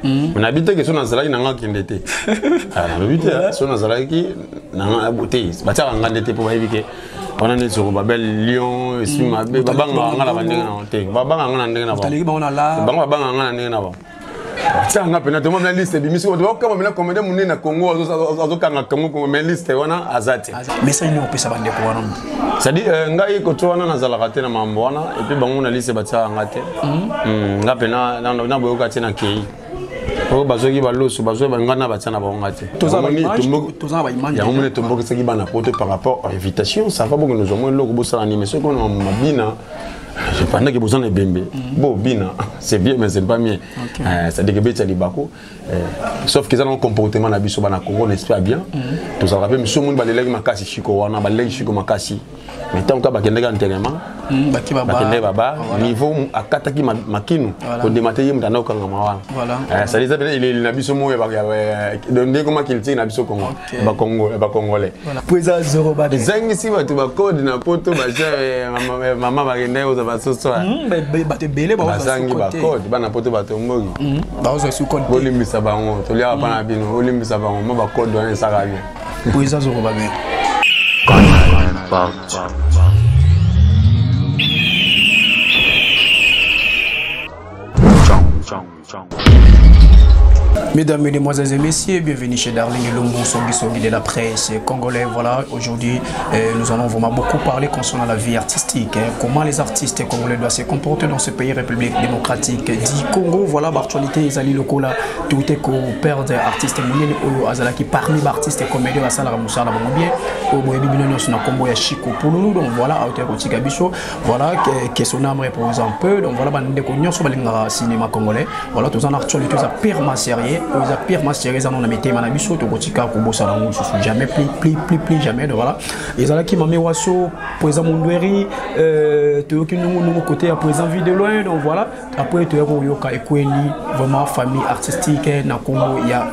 Mais nayebi te ke so nazalaki na nga kende te. Ah, nalobi te so nazalaki na nga te, batiaka nga nde te mpo bayebi ke wana nde soko babel lion esi mabe, babangaka nga na bandenge na te, babangaka nga na ndenge na bango, babangaka nga na ndenge na bango. Tiaka nga mpena tomona na liste ebimisi bato bakokama mpena comédien monene na Congo azokanga Congo Congo, mais liste wana aza te. Message nini opesa bandeko wana? C'est-à-dire ngai koto wana nazalaka te na mambo wana, et puis bango na liste batiaka nga te. Nga mpena na boyoka te na kei oyo bazwaki baloso, bazwaki banga na batia na bango nga te. Yango moni tombokisaki bana poto par rapport à invitation. Ça va, bongo nozwa mwa eloko bosala nini, mais soki ona mabina pendant que boza na ebembe bo bina, c'est bien mais c'est pas bien. C'est-à-dire que betya libako, sauf que eza nango comportement na biso bana Congo, n'est-ce pas bien? Tozalaka mpe miso moni balelaki makasi Shiko wana, balelaki Shiko makasi, mais ntango kaka bakendaki enterrement, bakendaki baba niveau akataki makinu kondima te ye moto anda kokangama wana. C'est-à-dire eza pene eleli na biso moko ndenge koma culture na biso Congo, Bacongolais ezangisi bato bacode na poto, baje mama bakendaki kozwa basoso, bato ebele bazangi bacode. Bana poto batomboki, bolimbisa bango, toliaka mpa na bino, bolimbisa bango mo bacode wana esaka bien. Eza Zorobabel. Mesdames, Mesdemoiselles et Messieurs, bienvenue chez Darling Elombo, Songi Songi de la presse congolais. Voilà, aujourd'hui, nous allons vraiment beaucoup parler concernant la vie artistique, hein, comment les artistes congolais doivent se comporter dans ce pays République démocratique du Congo. Voilà, l'actualité, ezali lokola, tout est qu'on perd artiste monene oyo azalaki parmi artistes comédiens asala musala bango bien. Oyo boyebi bino nyonso na kombo ya Chico Pululu. Donc voilà, auteur kotika biso. Voilà, que son âme repose un peu. Donc voilà, bandeko nyonso balingaka cinéma congolais. Voilà, toza na actualité eza purement sérieux, oyo eza purement sérieux, eza na mitema na biso, tokotika kobosana yango lisusu jamais, plus plus plus plus jamais. Donc voilà, ezalaki Mame Waso, président Mundweri, toyoki nungu nungu côté ya président Vie de Loin. Donc voilà, après toyoki koyoka ekweli vraiment famille artistique na kombo ya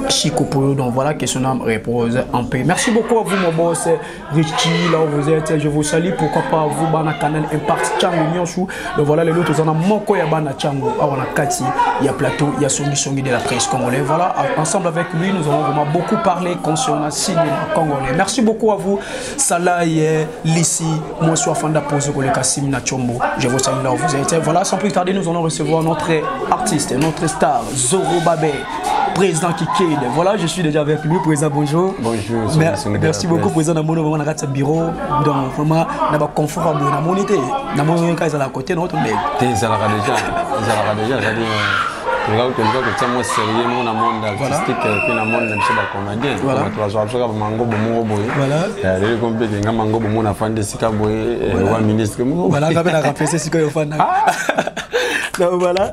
Chico Polo. Donc voilà, que son âme repose en paix. Merci beaucoup à vous, mon boss Richie, là où vous êtes, je vous salue. Pourquoi pas vous, bana Canal Impact Chango Nyonsu. Donc voilà, les autres, on a moko ya bana Chango, awa na kati, il y a plateau, il y a Songi Songi de la presse congolaise. Voilà, ensemble avec lui, nous avons vraiment beaucoup parlé concernant le cinéma congolais. Merci beaucoup à vous, Salaï, Lissi, moi, je suis Fanda Pozo, Kassim na Chombo. Je vous salue là où vous êtes. Voilà, sans plus tarder, nous allons recevoir notre artiste, notre star, Zorobabel, président Kikede. Voilà, je suis déjà avec lui. Président, bonjour. Bonjour. Merci beaucoup, président. Namono, vraiment, dans bureau, donc vraiment, na ba confort à na monité, na monité quand ils à côté, non, tombé. T'es ça la déjà, ça la déjà, c'est-à-dire tolinga kotia mwa sérieux moko na monde artistique mpe na monde na biso bacomédien. Bato bazwaka biso kaka mangobo moko boye. Lelo komi mpe kenga mangobo moko nafandi esika boye wa ministre moko. Voilà, nga mpe na remplace esika oyo ofanda. Donc voilà,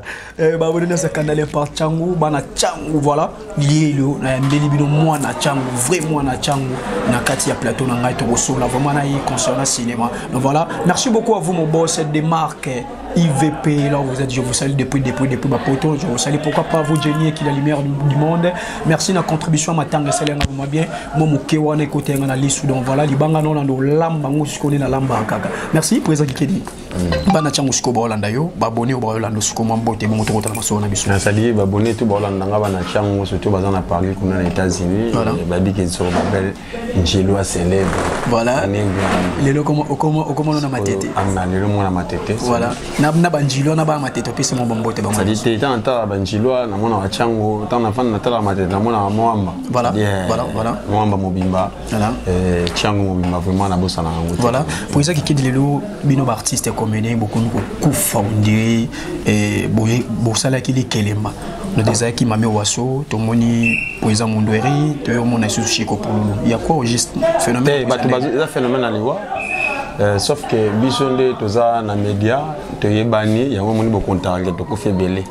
babone nyonso akandale par Changu, bana Changu. Voilà, lelo nayambeli bino mwana Changu, vrai mwana Changu na kati ya plateau na ngai, tokosola vraiment na ye concernant cinéma. Donc voilà, merci beaucoup à vous, mon boss des marques IVP, là où vous êtes, je vous salue depuis, depuis, depuis ma poto, je vous salue. Pourquoi pas vous, Jenny, qui est la lumière du monde. Merci de la contribution à ma tanga, c'est vraiment bien. Moi, mon kewana, écoutez, on a liste, donc voilà, libanga, non, on a lamba, on se na lamba, kaka. Merci, président Kikedi. Bana Changu siko baolanda yo, babone oyo baolanda siko mwa mbote bongo tokotala masolo na biso. Nasali babone to baolanda nga bana Changu, surtout baza na Paris kuna na États-Unis, babiki Zorobabel Njelwa célèbre. Voilà. Lelo okoma na matete. Anga lelo mwana matete. Voilà. Na banjilwa na ba matete opesi mwa bambote bango. C'est-à-dire te tant natala banjilwa na mwana wa Changu, tant nafanda natala matete na mwana wa Mwamba. Voilà. Voilà, voilà. Mwamba mobimba. Voilà. Changu mobimba vraiment na bosana yango. Voilà. Pour ça qui lelo bino ba artiste comédien beaucoup kokufa on dirait boye bosalaki likelema. No ezalaki Mame Waso, tomoni président Mondweri, toyomona lisusu Chico Pululu. Il y a quoi au juste phénomène? Bato eza phénomène na liwa. Sauf que biso nde toza na média, toyebani, yango omoni bokontaka tokufi ebele.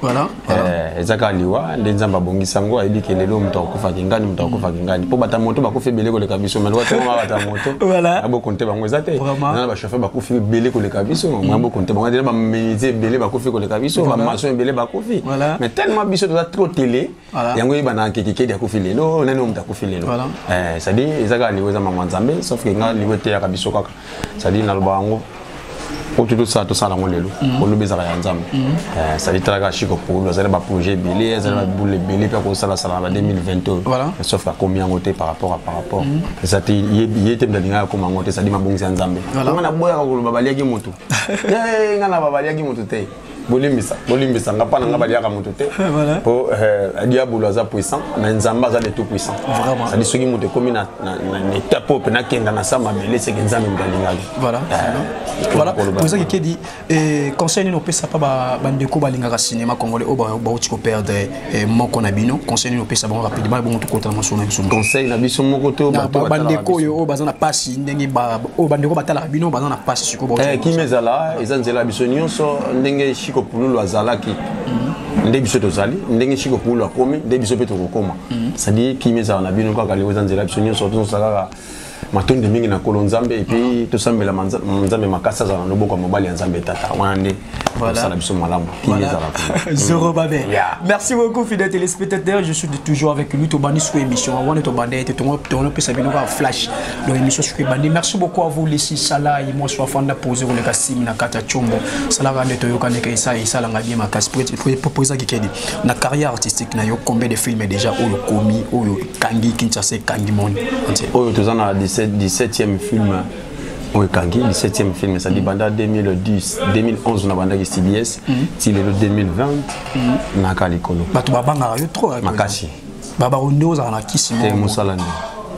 Eza kaka liwa nde Nzambe abongisa yango, ayebi ke lelo moto akufaki ngani, moto akufaki ngani, mpo bata moto bakufi ebele koleka biso, mais lokola tongo bata moto bokonte bango eza te. Na bachauffeur bakufi ebele koleka biso, mwa bokonte bango te. Na bamenuisier ebele bakufi koleka biso, bamaçon ebele bakufi, mais tellement biso toza trop télé, yango oyebana kekekedi akufi lelo, nani oyo moto akufi lelo. C'est-à-dire eza kaka liwa, eza mama Nzambe, sauf ke nga liwa eteyaka biso kaka, c'est-à-dire naloba yango. Oyo tosala, tosala yango lelo, olobi ezalaka ya Nzambe. Sadi, talaka Chiko Pulu, azali baprojet ebele, azali babule ebele mpe akosalasala na ba 2020 oyo, sauf akomi yango te par rapport eza te ye te moto alingaka akoma yango te. Sadi, mabongisi ya Nzambe. Nga naboyaka koloba baliaki motu. Nga na baliaki motu te. Bolimbisa, bolimbisa nga, mpa na nga baliaka moto te, po diabolo aza puissant, mais Nzambe aza le tout puissant. Sadi, soki moto ekomi na étape oyo mpe nakenda na sa mabele, seke Nzambe moto alingaki. Voilà, président Kikedi, conseil nini opesa pa bandeko balingaka cinéma congolais oyo bauti koperdre moko na bino? Conseil nini opesa bango rapidement, bongo tokota na masolo na biso? Conseil na biso moko to? Bandeko oyo baza na pasi, ndenge oyo bandeko batalaka bino baza na pasi sikoyo. Kimi ezala, eza nzela ya biso nyonso. Ndenge Chiko Pululu azalaki, nde biso tozali. Ndenge Chiko Pululu akomi, nde biso mpe tokokoma. C'est-à-dire, kimi ezala na bino kaka lelo, eza nzela ya biso nyonso. Tozosala kaka matondi mingi na Nkolo Nzambe, et puis tosambela Nzambe makasi, azala na loboko ya mobali ya Nzambe Tata wana, nde osala biso malamu. Kimi ezala. Zorobabe. Merci beaucoup, fidèles téléspectateurs. Je suis toujours avec lui. Tobandi sur émission. Wana tobandi ete tongo pesa bino ka flash. Donc émission sur bandi. Merci beaucoup à vous, Lessi Salah et moi soit fanda posé ko le kasim na kata chombo. Salah rande to yoka ndeke isa isa langa bien makasi. Pour président Kikedi. Na carrière artistique na yo, combien de films déjà oyo komi, oyo kangi Kinshasa, kangi monde entier? Oyo toza na 17 17e film oyo ekangi, 17e film. C'est-à-dire banda 2010, 2011 na bandaki CBS, ti lelo 2020, naka likolo. Bato babangaka yo trop. Makasi. Babako nde ozala na kisi? Te, mosala nde.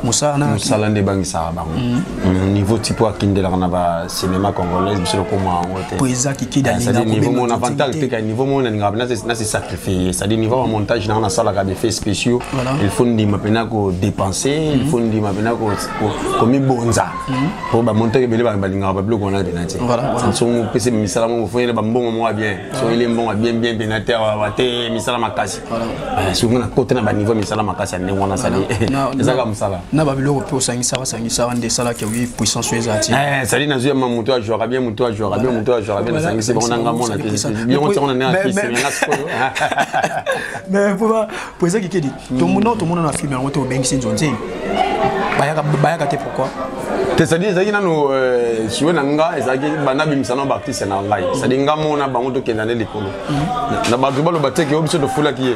Mosala na? Mosala nde ebangisaka bango. Niveau tipo akindelaka na bacinéma congolaise, biso lokoma yango te. Po eza Kikedi. C'est-à-dire niveau moko na avantage te, ka niveau moko nalingaka na se sacrifier. C'est-à-dire niveau ya montage nanga, nasalaka baeffets spéciaux. Il faut ndima mpena kodépenser, il faut ndima mpena komibonza, po bamontage ebele balingaka babiloko wana mpena te. Soki opesi misala moko, foyele bambongo moko ya bien. Soki ele mbongo ya bien bien mpena te, awa te, misala makasi. Soki na kota na baniveau misala makasi ya ndenge wana, sali ezaka mosala. Na babiloko mpe osangisaka sangisaka nde esalaki oyi puissance oyo eza ti? Sali, nazwi yama moto ajwaka bien, moto ajwaka bien, moto ajwaka bien, nasangisi bango nanga mona biloko ntiango na ndenge akisi nga sikoyo. Mais po eza Kikedi, tomona tomona na film yango te, obengisi nzonzi, bayaka te, pourquoi? Te, c'est-à-dire ezalaki nano suwe na nga, ezalaki banda bimisa nano baartiste na ngai. C'est-à-dire nga mona bango, tokenda nde likolo na bato baloba te ke oyo biso tofulaki ye,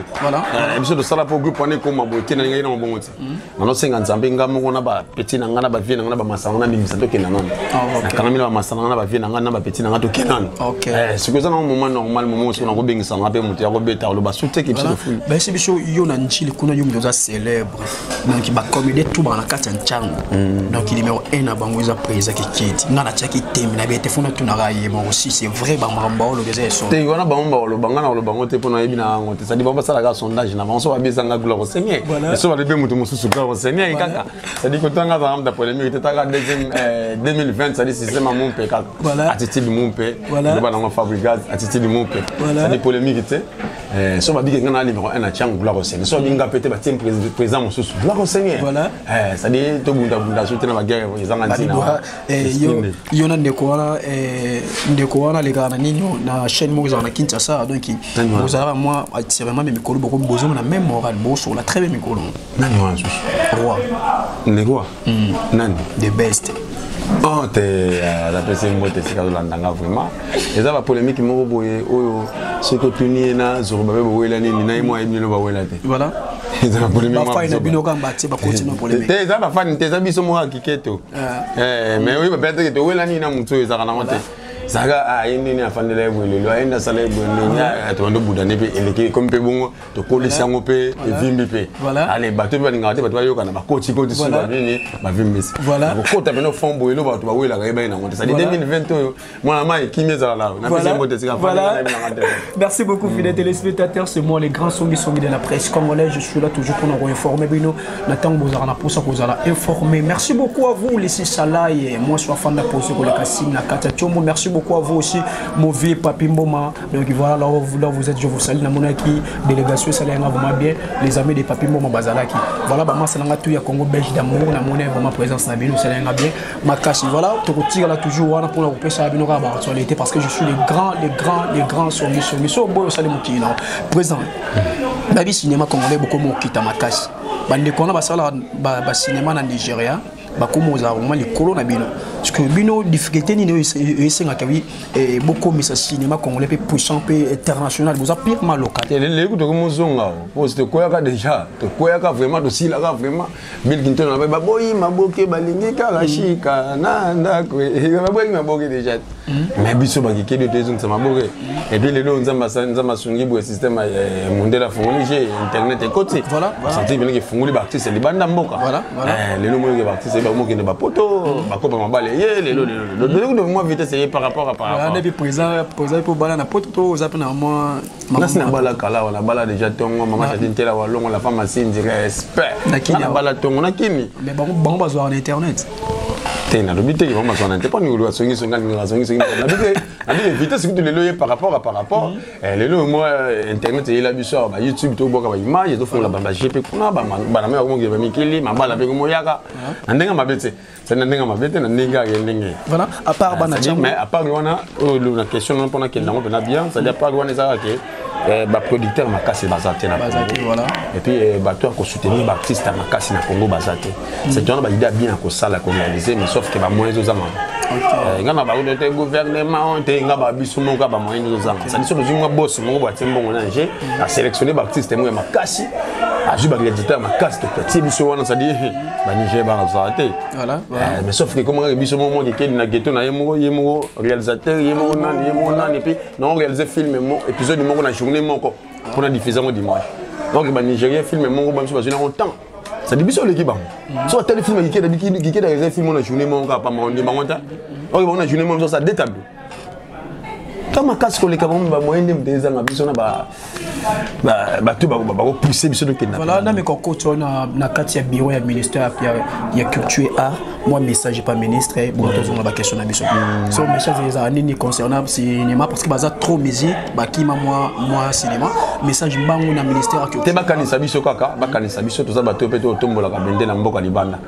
biso tosala mpo groupe wana ekóma boye te. Nalingaki nango bongo te. Nanosenga Nzambe, nga moko na bapeti na ngai, na bavie na ngai, na bamasanga na bimisa, tokenda nano. Nakangami na bamasanga na bavie na ngai, na bapeti na ngai, tokenda nano. Soki eza nango moment normal, moment soki nakobengisa nga mpe moto ya kobeta, oloba su teke biso tofuli. Bayesi biso yo na Njili kuna, yo moto oza célèbre, donc bacomédie tout baka na kati ya ntyango. Donc numéro 1 na bango eza président Kikedi. Nga natiaki teme na bete fona tunaka ye moko si c'est vrai bamakambo baoloba eza eso. Te, wana bango bakoloba, nga na koloba ngo te, mpo nayebi na yango te. C'est-à-dire bango basalaka sondage na bango, so babesanga gloire au Seigneur, so balobi moto mosusu gloire au Seigneur kaka. C'est-à-dire kotanga azalaka moto ya polémique te. Taka 2020, c'est-à-dire système ya mumpe kaka, attitude mumpe, loba nango Fabrigaz, attitude mumpe, c'est-à-dire polémique te. So babiki nga na numéro 1 na tiango, gloire au Seigneur. So babiki nga pe te, batie président mosusu, gloire au Seigneur. C'est-à-dire tobundabunda so te na baguerre ezanga ntina. Yo na ndeko wana, ndeko wana alekaka na nini, na chaîne moko ezalaka na Kinshasa. Donc bozalaka mwa attirement, mais mikolo boko bozonga na même moral, bosola très bien mikolo. Nani wana susu? Roi. Ndeko nani? The best. Oh te, napesi mbote esika azolandanga. Vraiment eza bapolémique moko boye oyo soki otuni ye na Zorobabe, bowela nini na ye mo, ayebi nino bawela te. Eza bapolémique na bino kamba te, bakoti na polémique. Te, eza bafani te, eza biso moko akiketo. Mais oyeba mpe teke towela nini na motu oyo, ezalaka nango te. Ezalaka aye nini, afandela ye boye lelo, aye nde asala ye boye nini, tobanda obuda nde mpe eleki, ekomi mpe bongo, tokolisi yango mpe evimbi mpe. Ale, bato mpe balingaka te bato bayokana, bakoti koti so banini, bavimbisi kokota pene fond boye elo bato bawelaka, yebaki nango te. C'est-à-dire 2020 oyo, mwana mai, kimi ezala na napesi mbote esika. Merci beaucoup, fidèles téléspectateurs. C'est moi, les grands songi songi de la presse congolaise. Je suis là toujours pour nous informer bino na ntango bozalaka na mposa kozala informé. Merci beaucoup à vous, Lessi Salah et moi sois fan de posé koleka sim na kati ya Tchombo. Merci beaucoup à vous aussi, mon vieux Papi Mboma. Donc voilà, là où vous êtes, je vous salue. Namonaki délégation esalenga vraiment bien, les amis de Papi Mboma bazalaki. Voilà, bamasa nanga tout ya Congo Belge d'amour, namoni vraiment présence na bino, esalenga bien makasi. Voilà, tokotikala toujours wana mpona kopesa bino kaka baactualité, parce que je suis les grands, les grands, les grands songi songi. So boyo osali mokili na président babi cinéma congolais, bokoma okita makasi. Bandeko wana basalaka bacinéma na Nigeria. Bakoma ozala vraiment likolo na bino. Parce que bino difficulté nini oyo esengaka wi bokomisa cinéma congolais mpe puissant mpe international, boza purement local? Leleki tokomozonga po tokweyaka déjà, tokweyaka vraiment, tosilaka vraiment. Bill Clinton na baboyi maboke, balingi kaka shika na ndako, baboyi maboke déjà. Mais biso bakikedi toezongisa maboke. Et puis lelo Nzambe asungi boye, système mondele afungoli je internet ekoti, santi peneke efungoli baartiste libanda mboka. Lelo moyoke baartiste bakokende bapoto, bakopa mabale ye lelo lelo lelo mwa vitesse ye par rapport à par rapport. Depuis président po bala na poto to oza pe na mwa Nasi na bala kala wana, bala déjà tongo mama tati ntela walongo la femme asinzi, respect na bala tongo na kini. Mais bango bazwaka na internet. Te, nalobi te bango bazwaka na te mpo ningolo asongisongi, alingaka asongisongi. Nabi te vitesse kutu lelo ye par rapport lelo mwa internet eyela biso awa, ba YouTube, tobwaka baimage, tofungola ba GP kuna, bana me bakomokende bamikili, mabala mpe komoyaka na ndenge mabe te, c'est na ndenge mabe te, na ndenge kaka ndenge. Voilà, à part bana. Mais à part wana oyo na question wana mpona kende yango mpena bien, c'est-à-dire à part wana ezalaka ke baproducteur makasi baza te na Congo, et puis bato ya kosoutenir baartiste ya makasi na Congo baza te. C'est wana baidée bien ya kosala, koréaliser, mais sauf que bamoyen ezozanga. Nga na bango te, gouvernement te, nga babiso moko bamoyen ezozanga. C'est-à-dire soki tozwi mwa boss moko batie mbongo na nge, asélectionne baartiste moko ya makasi, azwi baréalisateur makasi, totie biso wana, c'est-à-dire baniger bana tozala te. Mais sauf que comme kaka biso moko kekeli na ghetto na ye moko, ye moko réalisateur, ye moko nani, ye moko nani, et puis na réaliser film mo épisode moko na journée moko mpona diffuser yango dimanche. Donc banigérien film moko babiso bazwi nango temps, c'est-à-dire biso oleki bango. So batali film kikedi réaliser film na journée moko kaka pamba, onde bango ta oyo bango na journée moko biso deux tableau ta makasi koleka bango. Bamoyen nde moto ezanga biso na bato bakopousse biso tokenda. Voilà, na meko koti na kati ya bureau ya ministère ya culture et art, moi message pas ministre bon, tozonga baquestion na biso. So message ezala nini concernant cinéma? Parce que baza trop musique, bakima mwa cinéma. Message mbangu na ministère ya culture. Te, bakanisa biso kaka, bakanisa biso. Toza bato mpe totombolaka bende na mboka libanda,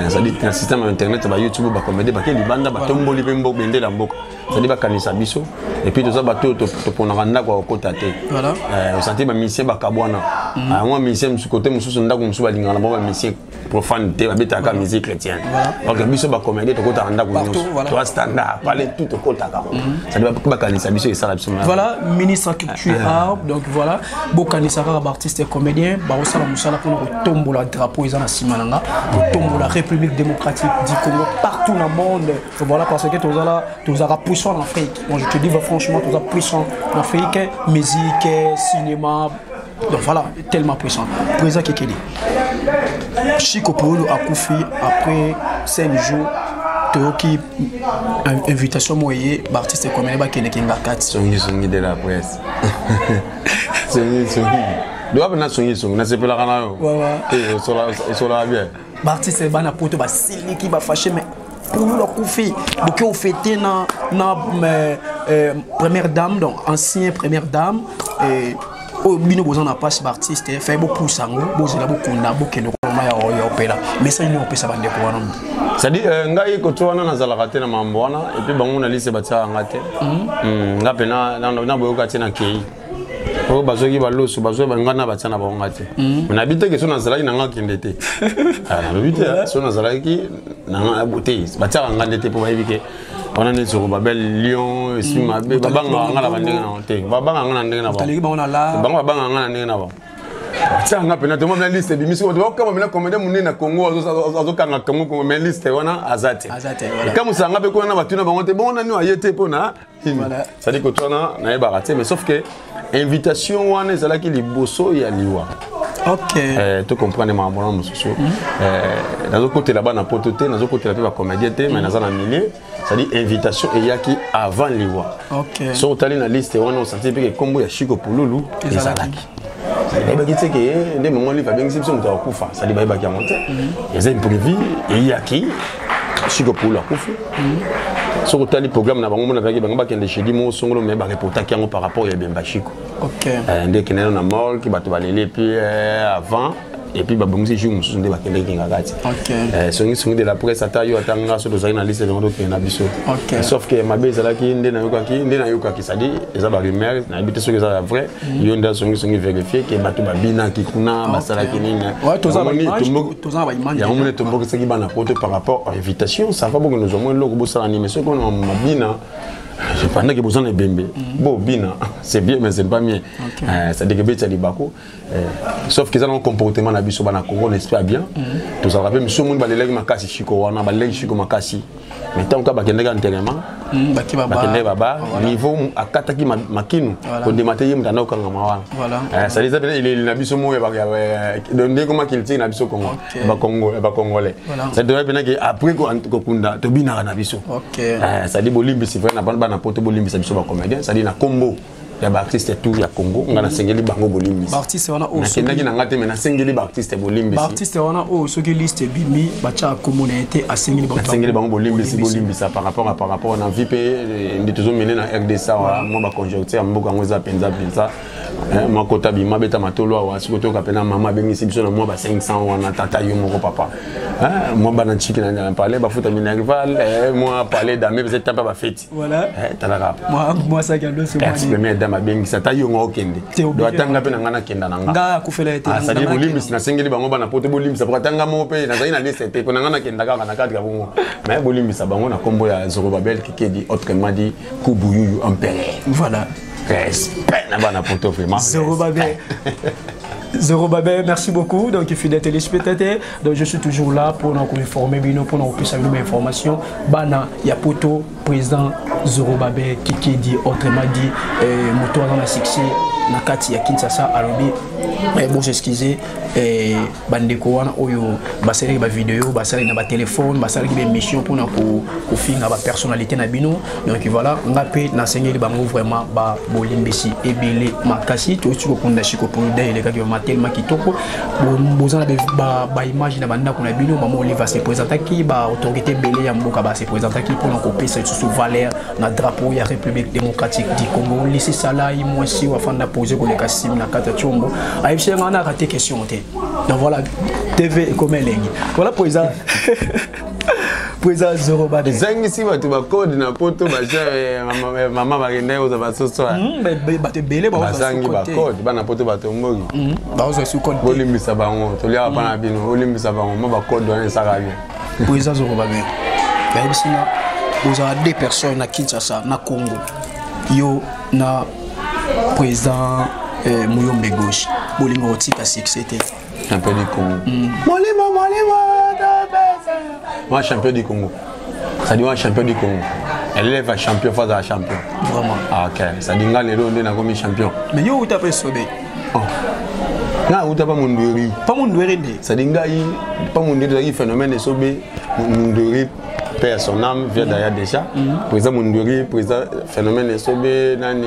c'est-à-dire na système ya internet, ba YouTube, bacomédie bake libanda, batomboli mpe bendela ya mboka. C'est-à-dire bakanisa biso. Et puis toza bato oyo toponaka ndako ya kokota te. Osanti bamusicien bakabwana, mwa musicien mosusu kote mosusu, ndako mosusu balingaka na bango bamusicien profane te, babetaka musique chrétienne. Donc biso bacomédie tokotaka ndako nyonso, toa standard pale tout tokotaka. C'est-à-dire bakanisa biso, esala biso. Voilà, ministre culture art, donc voilà, bokanisa kaka baartiste et comédien bakosala mosala mpona kotombola drapeau eza na nsima na nga, kotombola République démocratique du Congo partout dans le monde. Voilà, parce que tozala, tozalaka puissant en Afrique. Bon, je te dis franchement, toza puissant en Afrique, musique, cinéma, donc voilà, tellement puissant. Président Kekeli, Chico Polo akufi, après 5 jours toyoki invitation moko eye, baartiste comédien bakendeki nga kati. Songisongi de la presse, songisongi doa mpena, songisongi nasepelaka na yo, osolaka bien. Baartiste bana poto basiliki, bafâché, mais Pululu akufi, boke ofete na première dame, donc ancien première dame oyo bino boza na mpasi. Baartiste fai bopusa yango, bozela, bokunda, bokende koma ya opela. Message nini opesa bandeko wana? C'est-à-dire ngai koto wana nazalaka te na mambo wana, et puis bango na liste batiaka nga te. Nga mpe na boyoka te, na kei oyo bazwaki baloso, bazwa nga na batia na bango nga te. Mais nayebi te ke so nazalaki na nga kende te. Nalobi te so nazalaki nanga te, batiaka nga nde te, mpo bayebi ke wana neti soko babel lion esi mabe, babangaka nga na bandenge na te, babangaka nga na ndenge na bango, babangaka nga na ndenge na bango. Batiaka nga mpena tomona liste ebimisi bato bakokama mpena comédien monene na Congo azokanga Congo, mais liste wana aza te. Ekamusaka nga mpe kuna na batuna bango te, bongo nani aye te mpona? C'est-à-dire koto wana nayebaka te, mais sauf que invitation wana ezalaki liboso ya liwa. To comprendre makambo wana mosusu. Nazokotela bana poto te, nazokotela mpe bacomédien te, mais naza na milieu. C'est-à-dire invitation eyaki avant liwa. So otali na liste wana, osanti mpe kombo ya Chiko Pululu ezalaki. Bayebaki te ke nde mongo livre abengisi biso moto akufa. C'est-à-dire bayebaki yango te, eza imprévu eyaki. Chiko Pululu akufi, soki otali programme na bango, mona azalaki bango bakende jeudi moko songolo, mais bareportaki yango par rapport ya ebemba Chiko. Nde ekendena na morgue, bato baleli, et puis avant Et puis babongisi jour mosusu nde bakendeki kinga kati. Songisongi de la presse, ata yo, ata nga, so tozalaki na liste yango, tokende na biso. Sauf que mabe ezalaki nde nayokaki, nde nayokaki, c'est-à-dire eza barumeur, nayebi te soki eza ya vrai. Yo nde asongisongi, vérifie ke bato babinaki kuna, basalaki nini. Yango mone tombokisaki bana Poto par rapport à invitation. Ça va, bokende ozwa mwa eloko, bosala nini. Mais soki ona mabina pendant que boza na ebembe, bobina, c'est bien, mais c'est pas bien. C'est-à-dire que betya libako, sauf que eza nango comportement na biso bana Congo, n'est-ce pas bien? Tozalaka mpe miso, omoni, balelaki makasi Shiko wana, balelaki Shiko makasi, mais ntango kaka bakendaki enterrement, bakendaki babar, niveau akataki makinu, kondima te ye moto anda kokangama wana. C'est-à-dire eza pena eleli na biso moko, ndenge koma culture na biso Congo, Bacongolais, c'est-à-dire pena ke après kokunda, tobinaka na biso. C'est-à-dire bolimbisi vrai na bana Poto, bolimbisa biso bacomédien, c'est-à-dire na kombo ya baartiste tout ya Congo, nga nasengeli bango bolimbisi. Baartiste wana oyo Nakendaki na nga te, mais nasengeli baartiste bolimbisi. Baartiste wana oyo soki liste ebimi, batya kombo na ye te, asengeli. Nasengeli bango bolimbisi, bolimbisa par rapport na vie mpe nde tozomene na RDC awa. Mwa baconjoncture ya mboka yango eza mpenza mpenza mwa kota bima beta matolo awa. Soki toyoka mpena mama abengisi biso na mwa ba 500 wana, tata yo moko papa, mwa bana ntiki na palais bafuta minerval, mwa palais dame peut-être mpe bafeti. Talaka première dame abengisi, ata yo nga okende, do atanga mpe na ngai nakenda na nga. C'est-à-dire bolimbisi, nasengeli bango bana Poto bolimbisa, po atanga moko mpe nazali na liste te, mpo na ngai nakenda kaka na cadre ya bongo. Mais bolimbisa bango na nkombo ya Zorobabel Kikedi, autrement dit Kubuyuyu Empereur. Respect na bana Poto vraiment. Zorobabel, Zorobabel, merci beaucoup. Donc, fidèle téléspectateur, donc je suis toujours là pour nous informer, pour nous passer une information. Bana ya Poto, président Zorobabel Kikedi, autrement dit, moto na succès na kati ya Kinshasa, alobi bon, excusez bandeko wana oyo basalaki bavideo, basalaki na batelefone, basalaki baémission mpona kofinga bapersonnalité na bino. Donc voilà, nga mpe nasengeli bango vraiment babolimbisi ebele makasi. Toyoti kokunda Shiko Poluda, elekaki vraiment tellement kitoko. Boza na baimage na bandako na bino. Mama Olive ase présentaki, baautorité ebele ya mboka base présentaki mpona kopesa lisusu valeur na drapeau ya République démocratique du Congo. Lisi Salai, mwasi wafanda pose koleka nsima na kati ya tiombo, ayebisi nga na rate question te. Donc voilà, TV ekoma elengi. Voilà, président Zoroba. Ezangisi bato bakode na Poto, mama bakendaki kozwa basoso. Bato ebele. Bazangi bakode, bana Poto batomboki. Bazwa su code. Bolimbisa bango, toliaka mpa na bino, bolimbisa bango, mwa bakode wana esaka bien. Président Zoroba, be bayebisi nga bozala deux personnes na Kinshasa, na Congo, yo na président Muyombe Gauche, bolingo kotika succès te. Champion du Congo, molimo molimo moi champion du Congo, c'est-à-dire moi champion du Congo, élève à champion, face à champion. Vraiment. Ah, ok, c'est-à-dire nga lelo nde nakomi champion. Mais yo uta mpe sobe. Oh. Nga uta pa Mondweri. Pa Mondweri nde. C'est-à-dire ngai pa Mondweri tozalaki phénomène esobe. Mondweri, paix à son âme, vient d'ailleurs déjà. Président Mondweri, président phénomène esobe, nani,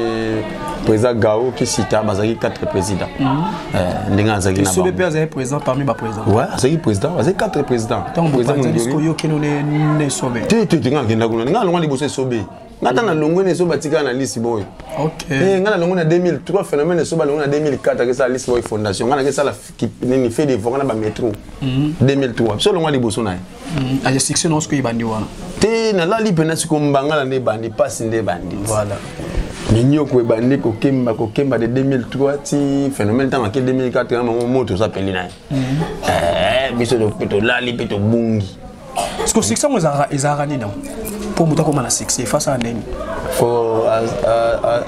président Gao Kisita, bazalaki quatre présidents. Ndenge azalaki na Esobe mpe azali président parmi baprésident. Ouais, azalaki président, azalaki quatre présidents. Président Mondweri yo keno ne Esobe. Te te te, nga akenda kuna, nga alongwa liboso Esobe. Nga ata na longwe na Esobe, atikala na lisi boy. Nga na longwe na 2003, phénomène Esobe alongwe na 2004, akesala lisi boy fondation. Nga nakesala nini, fait de na bamétro 2003, biso longwa liboso na ye. Aza succès na soki ebandi wana. Te, nalali mpena siko mbangala nde ebandi, mpasi nde ebandi. Minyoko ebandi kokemba kokemba de 2003 ti phénomène ntango ake 2004 na bango, moto ozapeli na ye, biso tolali mpe tobungi. Parce que succès yango ezalaka nini yango? Mpo moto akóma na succès face a ndenge? Fo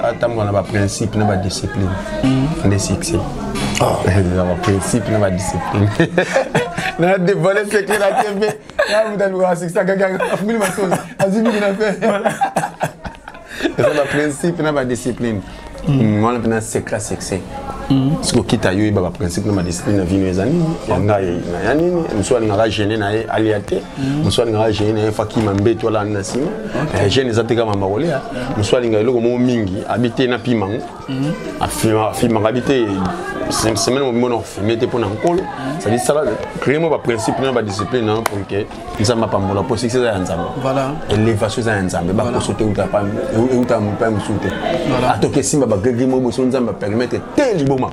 atambola na baprincipe na badiscipline nde succès. Eza baprincipe na badiscipline. Na dévoile secret na TV, na moto alukaka succès, akaki afunguli matosi, azwi mingi na fe. Eza baprincipe na badiscipline wana mpena secret succès. Soki okita yo, oyeba baprincipe na badiscipline na vino eza nini, ya ngai na ya nini. Mosu alingaka gene na ye alia te, mosu alingaka gene na ye fakima mbeto alani na nsima. Gene eza te kaka mamba kolia. Mosu alingaka eloko moko mingi, abi te napima ngo, afimaka, abi te semaine mobimbo na kofime te mpo na nkolo. C'est-à-dire sala créer mo baprincipe na badiscipline na pour que Nzambe apambola, po succès eza ya Nzambe, élévation eza ya Nzambe. Bakoso te, euta mopai mosusu te. Atoki esimba bagrégri mo boso, Nzambe apermettre te liboma.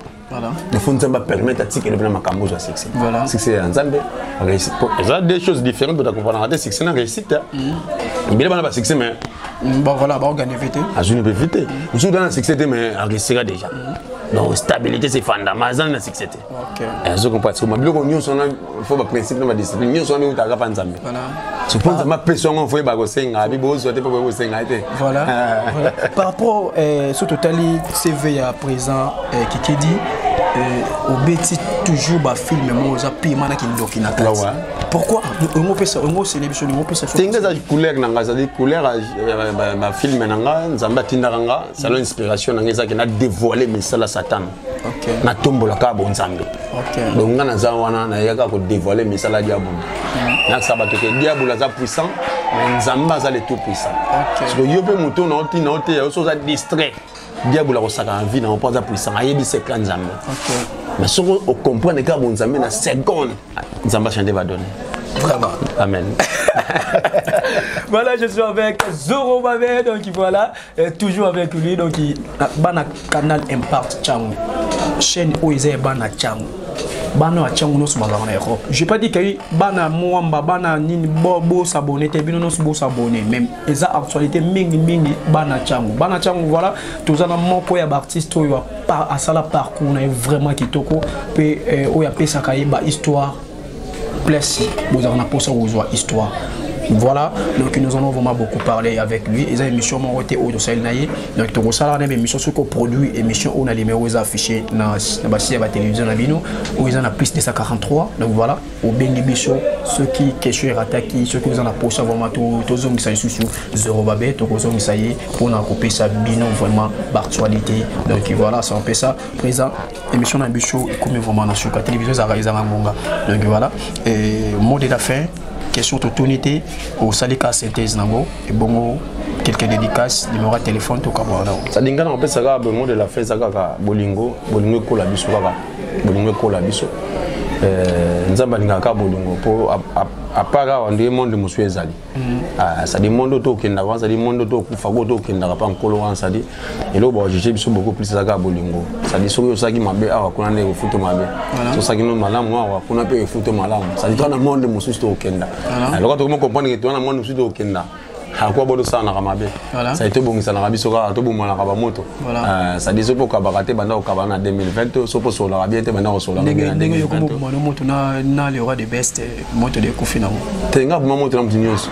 Il faut Nzambe permettre atikele mpe na makambo ozwa succès. Succès ya Nzambe, réussite. Eza deux choses différentes, totakomprendre te succès na réussite. Ebele bana ba succès mais bon voilà, baorgane te. Azwi mpe vi te. Mosusu na succès te mais aréussira déjà. Donc stabilité, c'est fondament, aza na succès te. Azo comprendre sikoyo biloko nyonso wana, faut baprincipe na badiscipline nyonso wana eutaka mpa Nzambe. Sopo Nzambe apesi yango, faut yeba kosenga abi bozwa te mpo boye kosenga te. Voilà. Par rapport so totali CV ya président Kikedi, obeti toujours bafilm moko oza pima na kindoki na kati. Pourquoi ongo opesa, ongo osele biso, ongo opesa? Te, nga eza couleur na nga, ezali couleur ya bafilm na nga. Nzambe atindaka nga selon inspiration na nga, ezaki na dévoile misala Satana, natombola kaka bonzambe. Donc nga naza wana, nayaka kodévoile misala diabolo, nakisa bato ke diabolo aza puissant mais Nzambe aza le tout puissant. Parce que yo mpe moto na otina oteya yo, so oza distrait, diabolo akosaka na vie na yo mpo aza puissant, ayebi secret Nzambe. Mais soki ocomprendre kaka bonzambe na seconde, Nzambe achande badonne. Vraiment. Amen. Voilà, je suis avec Zoro Babé, donc voilà, toujours avec lui, donc il bana Canal Impact Tshangu, chaîne oyo eza ya bana Tshangu, bana ya Tshangu nyonso bazalaka na Europe. Je pas dit que bana Mwamba, bana nini, bosabone te, bino nyonso bosabone, mais eza actualité mingimingi bana Tshangu, bana Tshangu. Voilà, toza na moko ya baartiste oyo asala parcours na ye vraiment kitoko mpe oyo apesaka ye bahistoire place bozalaka na mposa kozwa histoire. Voilà, donc nous allons vraiment beaucoup parler avec lui. Eza émission moko te oyo tosali na ye, donc tokosalaka na émission soki oproduit émission oyo na numéro eza affiché na basi ya batélévision na bino oyo eza na plus 243. Donc voilà, obengi biso soki question erataki, soki oza na posa vraiment tozongisa lisusu Zorobabe, tokozongisa ye mpona kopesa bino vraiment baactualité. Donc voilà, c'est un peu ça. Présent émission na biso ekomi vraiment na suka, télévision ezalaka ezanga ngonga. Donc voilà, et mot de la fin, question totuni te, osali ka synthèse nango, ebongo quelques dédicaces, numéro ya téléphone, tokabwana nango. Sadi nga na kopesa kaka mot de la fin eza kaka bolingo. Bolingo ekola biso, kaka bolingo ekola biso. Nzambe alingaka kaka bolingo mpo apart awa ndenge monde mosusu ezali. C'est-à-dire monde oyo tokendaka wana, c'est-à-dire monde oyo tokufa ko tokendaka mpa Nkolo wana, c'est-à-dire eloko bajuge biso beaucoup plus eza kaka bolingo. C'est-à-dire soki osalaki mabe awa, kuna nde ekofuta mabe. Soki osalaki no malamu awa, kuna mpe efuta malamu. C'est-à-dire toa na monde mosusu tokokenda, loka tokomi comprendre ke toa na monde mosusu tokokenda, akuwa bo tosalanaka mabe, c'est tobongisanaka biso kaka, tobomanaka bamoto. C'est-à-dire soki okabaka te, banda kokaba na 2020. Soki osololaka bien te, banda kosololaka bien na ndenge yokomobomano moto na le roi de best, moto de ekufi nango. Te, nga boma moto na moto nyonso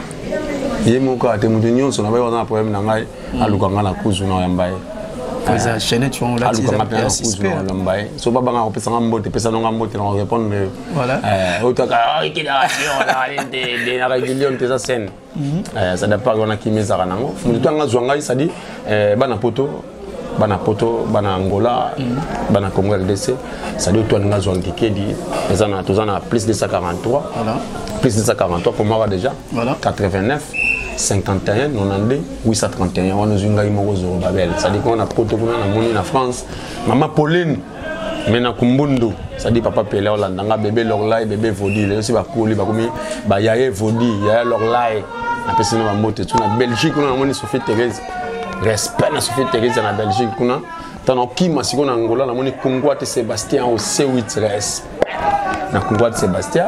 ye moko kaka te, moto nyonso na bai waza na problème na ngai, aluka nga na kuzu na oyamba ye. Alukanga mpe na kuzu na oyamba ye. So babanga kopesanga mbote, pesa nonga mbote na korépondre oyo taka na rébellion te, eza scène. Ça dépend wana kimi ezalaka nango moto to anga zwa ngai, c'est-à-dire bana Poto, bana Poto, bana Angola, bana Congo RDC, c'est-à-dire to alinga zwa Nkikedi, eza na toza na plus 243, plus 243 komaka déjà 89 51 92 831. Wana ozwi ngai moko Zorobabel. C'est-à-dire kuna na Poto, kuna namoni na France mama Pauline me na Kumbundu, c'est-à-dire papa Pele olanda nga, bébé Lorlai, bébé Vodi, lelo si bakoli bakomi bayaye Vodi, yaya Lorlai, napesi na bambote tu. Na Belgique kuna namoni Sophie Thérèse, respect na Sophie Thérèse na Belgique kuna. Ntango okima sikoyo na Angola, namoni Kungwate Sébastien au C8, respect na Kungwate Sébastien.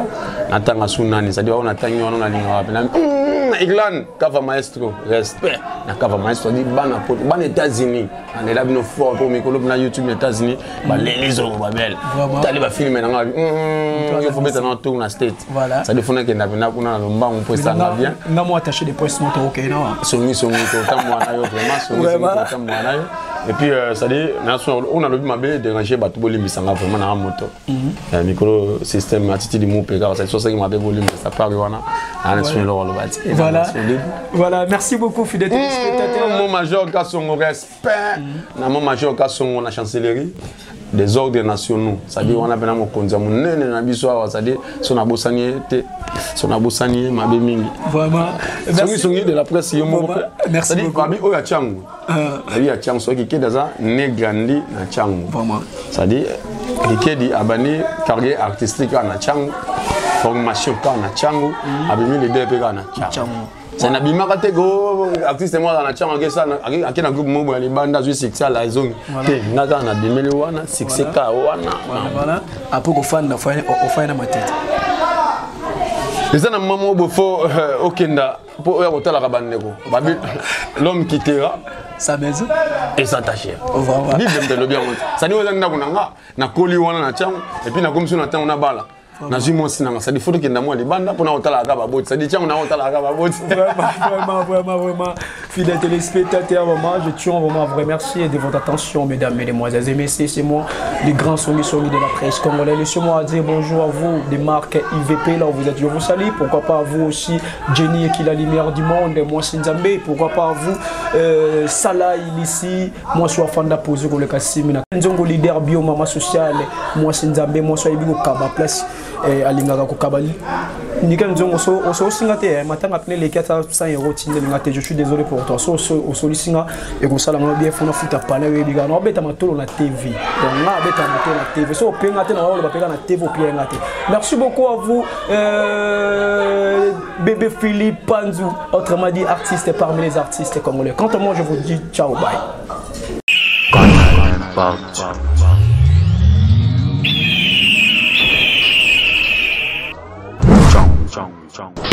Natanga su nani, c'est-à-dire oyo natangi wana nalingaka mpena na Irlande, Kava Maestro, respect na Kava Maestro. Adi bana Poto, bana États-Unis, nalela bino fort mpo mikolo na YouTube na États-Unis baleli Zoro Babel, tali bafilme na nga, yo fo beta na tour na State. C'est-à-dire fo nakenda mpena kuna na lombango mpo esanga bien. Nga mo attaché de presse moto okei na songi songi totambola na yo vraiment, songi songi totambola na yo. Et puis c'est-à-dire oyo nalobi mabe déranger bato, bolimbisanga vraiment nanga moto. Mikolo système attitude mu mpe kaka soki mabe, bolimbisa pari wana ana soni eloko aloba ti. Voilà, merci beaucoup, fidèle téléspectateur. Mon major Kasongo, respect na mon major Kasongo na chancellerie des ordres nationaux, c'est-à-dire wana mpena mokonzi ya monene na biso awa. C'est-à-dire so nabosani ye te, so nabosani ye mabe mingi. Vraiment. Songi songi de la presse yo moko. Merci beaucoup. Babi oyo ya Tshangu, babi ya Tshangu, soki Kikedi aza né grandi na Tshangu. Vraiment. C'est-à-dire Kikedi abandi carrière artistique kaka na Tshangu, formation kaka na Tshangu, abimi leader mpe kaka na Tshangu. Se nabimaka te ko artiste moko azala na ntango akesala ake na groupe moko ya libanda azwi succès ala azongi te. Nga kaka nabimeli wana succès ka wana. Voilà, après kofanda ofaya na matete. Eza na mama moko boye fo okenda mpo oya kotalaka bandeko babi l'homme quittera sa maison et s'attacher. Bible moto elobi yango te. Sadi oyo eza ndako na nga, nakoli wana na ntango et puis nakomi so na ntango nabala, nazwi mwasi nanga. Sadi fo tokenda mwa libanda mpona kotalaka kaka baboti. Sadi ntango na kotalaka kaka baboti. Vraiment, vraiment, vraiment. Fidèles téléspectateurs, vraiment, je tiens vraiment à vous remercier de votre attention, mesdames, mesdemoiselles et messieurs. C'est moi, les grands songi songi de la presse congolaise. Laissez-moi dire bonjour à vous, des marques IVP, là où vous êtes, je vous salue. Pourquoi pas à vous aussi, Jenny qui est la lumière du monde, moi Sinzambe. Pourquoi pas à vous, Salah Ilissi, moi suis Fanda Posé, le Kassim, Nzongo leader bio, maman sociale, moi Sinzambe, moi suis Ibigo Kaba, place, Alingaka Kokabali. Nickel Nzongo, so osinga te, matanga pene leki ata 100 € tindelinga te, je suis désolé pour toi. So osolisinga ekosala nga bien, fona futa pana oyebi kaka na obeta matolo na TV. Donc nga abeta matolo na TV, so openga te na oloba peka na TV opienga te. Merci beaucoup à vous, bébé Philippe Panzou, autrement dit artiste parmi les artistes congolais. Quant à moi, je vous dis ciao, bye. Ciao.